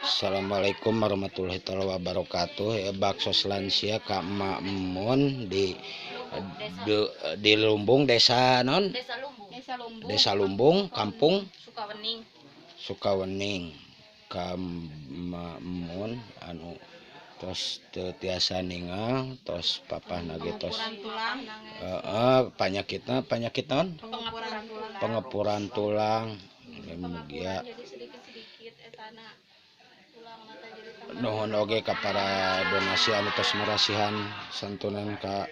Assalamualaikum warahmatullahi wabarakatuh. Ya, baksos lansia ka Emak Emun di Lumbung, Desa non? Desa Lumbung. Desa Lumbung. Desa Lumbung, Kampung Sukawening. Sukawening. Ka Emak Emun anu tos teu tiasa ningal, tos papahna ge tos tulang. Heeh, panyakitna penyakit naon? Pengepuran tulang. Pengepuran tulang. Mugia jadi sedikit-sedikit etana tulang mata jadi tambah. Nuhun oge ka para donasi anu tos marasihan santunan ka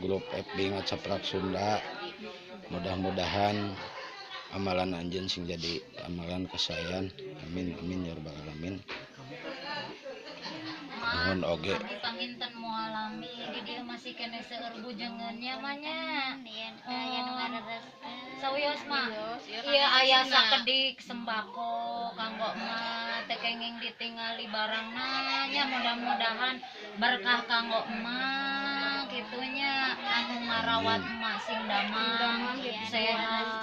grup FB Ngacaprak Sunda. Mudah-mudahan amalan anjeun sing jadi amalan kasayan. Amin amin ya rabbal alamin. Nuhun oge. Panginten moal lami di dieu masih keneh seueur bujengeun nya mah nya. Aya nu ngarereskeun. Sawios mah. Ieu aya sakedik sembako kanggo emak teu kenging ditingali barangna nya, mudah-mudahan berkah kanggo emak kitu nya, anu ngarawat emak sing damang sehat.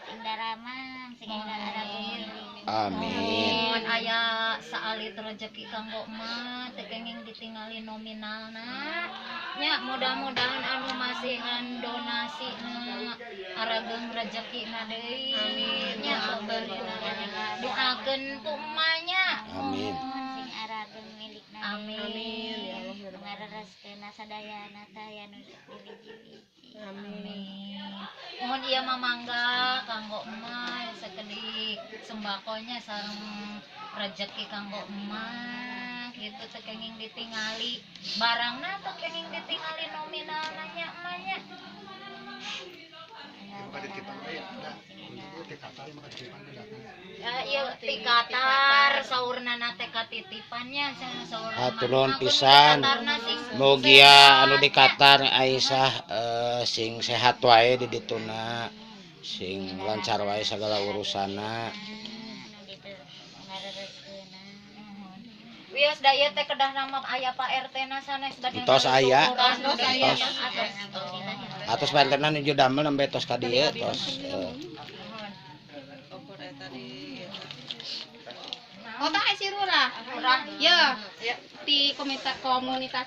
Sing daramang, sing arageng. Amin. Mohon aya saalit rezeki kanggo emak teu kenging ditingali nominalna nya, mudah-mudahan anu masihan donasina arageung rezekina deui nya, doakeun ku emak nya. Amin. Sing arageng milikna. Amin. Nu ngarereskeun sadayana teh aya nu dibiji-biji. Amin. Mohon ieu mah mangga kanggo emak sakedik sembakonya sareng rezeki kanggo emak kitu, teu kenging ditingali barangna, teu kenging ditingali nominalna nya emak nya. Ya, ieu ti Qatar saurna teh katitipannya saurna. Hatur nuhun pisan. Mugia anu di Qatar Aisyah sing sehat wae di dituna, sing lancar wae segala urusanna. Anu gitu ngarereskeunna. Wios da ieu teh kedah nama aya Pak RT na sanes bade Tos aya. Tos aya. Tos. Atos Pak RT na nuju damel nembe tos ka dieu tos. Oh, tak si Rura. Ya, di komunitas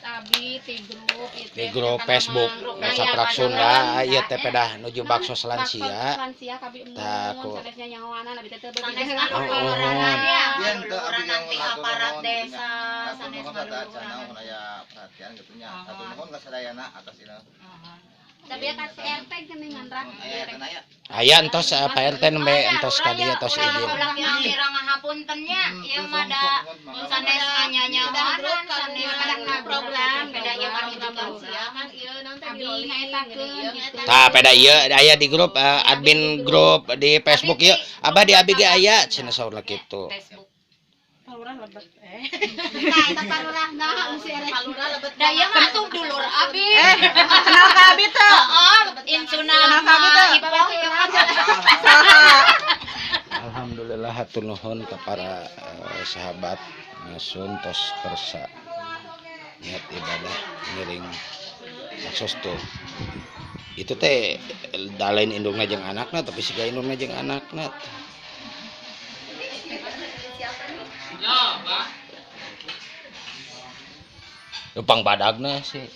Abi, di grup itu. Di grup Facebook Ngacaprak Sunda ieu teh pedah nuju baksos lansia. Lansia kabi emun, Tah, ku. sanesnya nyawanan abi teh teu Sanes berbeda. anu Oh, kalurahan ya, Biar teu kalurahan abi yang nanti hatur aparat nuhun, desa nya. Hatur sanes nuhun tata kalurahan. acana mun aya perhatian gitu nya. Hatur nuhun ka sadayana atas ieu. Tapi ya kasih RT geuningan ra. Aya teh aya. Aya entos Pak RT nembe entos ka dieu tos izin. Ulah pirang-pirang ngahapunten nya, ieu mah da sanes nganyanyawanan, sanes program beda ieu mah nuju lansia kan ieu naon teh abi ngaetakeun gitu. Tah peda ieu aya di grup admin grup di Facebook ieu. Abah di abi ge aya cenah saurna kitu. Facebook. Palurah lebet. Nah, eta palurah nah si RT. Palurah lebet. Da ieu mah atuh dulur abi. Kenal ka abi teu? Heeh, incuna mah ipoh ieu mah. Alhamdulillah hatur nuhun ka para sahabat ngasun tos kersa niat ibadah ngiring baksos tuh. Itu teh da lain indungna jeung anakna tapi siga indungna jeung anakna. Lupang badagna sih.